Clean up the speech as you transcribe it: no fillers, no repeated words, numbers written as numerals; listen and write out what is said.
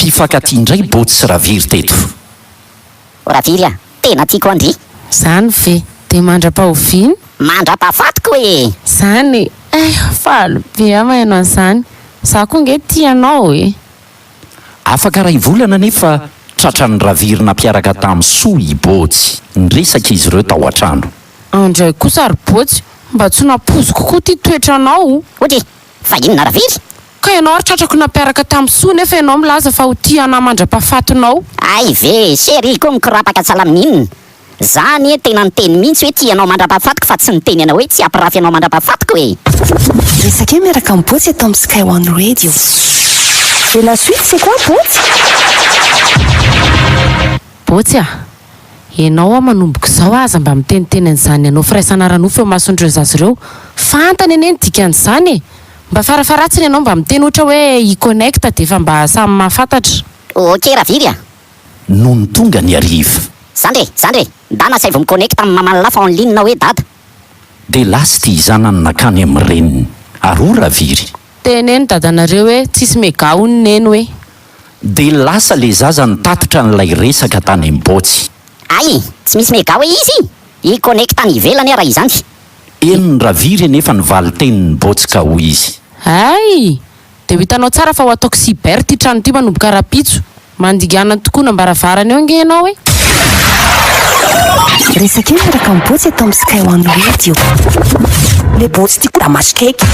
Mpifankatia indray Botsy sy Raviry teto. Raviry a! Tena tiako an-dry. Zany ve? Dia mandra-pahoviana? Mandra-pahafatiko e! Zany eh! Faly be aho maheno an'izany. Za koa nge tia anao e! Afaka iray volana anefa tratran'i Raviry nampiaraka tamin'i Soa i Bôjy. Niresaka izy ireo tao an-trano. Andray kosa ry Bôjy, mba tsy nampoiziko koa ity toetranao. Odry, fa inona Raviry? Ka ianao ary tratrako nampiaraka tamin'i Soa nefa ianao milaza fa ho tia anah mandra-pahafatinao. Hay ve, chérie koa mikorapaka sahala amin'inona? Za anie tena niteny mihitsy hoe tia anao mandra-pahafatiko fa tsy niteny anao hoe tsy hampirafy anao mandra-pahafatiko e! Resaka eo miaraka amin'i Botsy eto amin'ny Sky One Radio. Et la suite c'est quoi Botsy? Botsy a! Ianao aho manomboka izao aza mba miteniteny an'izany hanao firaisana ara-nofo eo imason'ireo zaza ireo. Fantany anie ny dikan'izany e! Mba farafaharatsiny ianao mba miteny ohatra hoe hi-connecte dia efa mba samy mahafantatra. Ok Raviry a! Nony tonga ny hariva. Zandry e! Zandry e! Ndana asaivo mi-connecte amin'ny maman'lah fa en ligne hoe dada. Dia lasa ity zanany nankany amin'ny reniny. Ary hoy Raviry. Teneno dadanareo hoe tsisy mega hono neny hoe. Dia lasa le zaza nitatitra an'ilay resaka tany am Bôtsy. Ay! Tsy misy mega hoe izy? Hi connecte any ivelany aho raha izany. Henon'i Raviry anefa ny valin-tenin'i Bôtsy ka hoy izy. Ay! Dia ho hitanao tsara fa ho ataoko cyber ity trano ity manomboka rahampitso. Mandingana ny tokonam-baravarana eo ange ianao e! Resaka io miaraka amin'ny Botsy eto amin'ny Sky One Radio. Le Botsy ty koa da masikaiky.